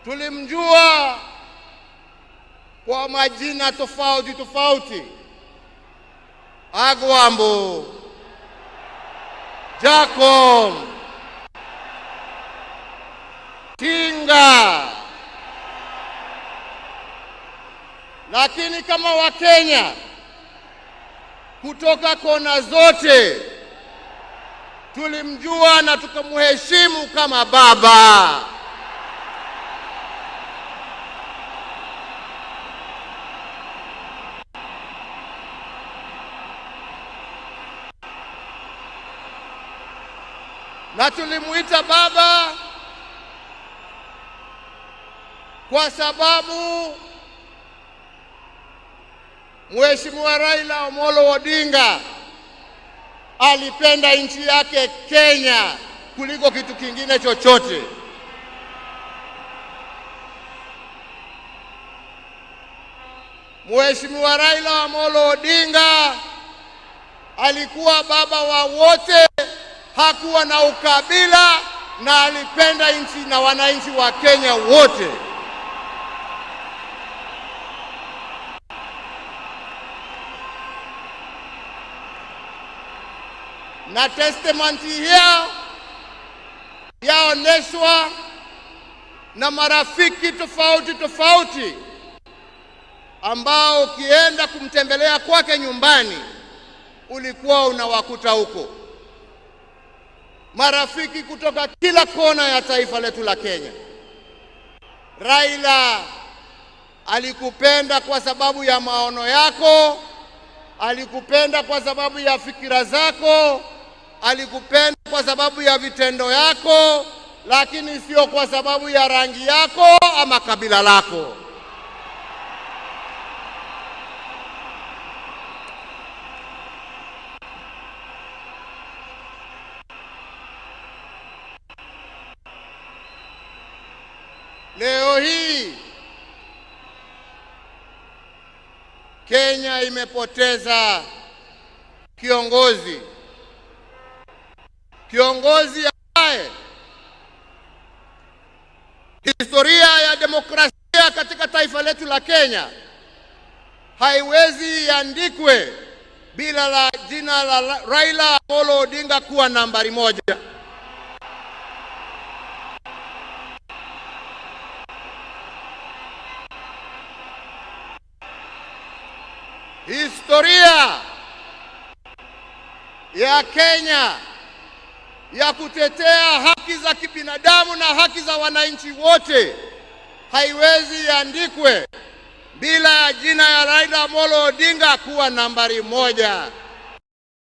Tulimjua kwa majina tofauti tofauti: Agwambo, Jacob, Tinga. Lakini kama Wakenya kutoka kona zote tulimjua na tukamheshimu kama baba. Na tulimuita baba kwa sababu Mheshimiwa Raila Amolo Odinga alipenda nchi yake Kenya kuliko kitu kingine chochote. Mheshimiwa Raila Amolo Odinga alikuwa baba wa wote, hakuwa na ukabila na alipenda nchi na wananchi wa Kenya wote. Na testament hiyo yaoneshwa na marafiki tofauti tofauti ambao ukienda kumtembelea kwake nyumbani ulikuwa unawakuta huko, marafiki kutoka kila kona ya taifa letu la Kenya. Raila alikupenda kwa sababu ya maono yako, alikupenda kwa sababu ya fikira zako, alikupenda kwa sababu ya vitendo yako, lakini sio kwa sababu ya rangi yako ama kabila lako. Leo hii Kenya imepoteza kiongozi, kiongozi ambaye historia ya demokrasia katika taifa letu la Kenya haiwezi iandikwe bila la jina la Raila Amolo Odinga kuwa nambari moja. Historia ya Kenya ya kutetea haki za kibinadamu na haki za wananchi wote haiwezi iandikwe bila ya jina ya Raila Amolo Odinga kuwa nambari moja.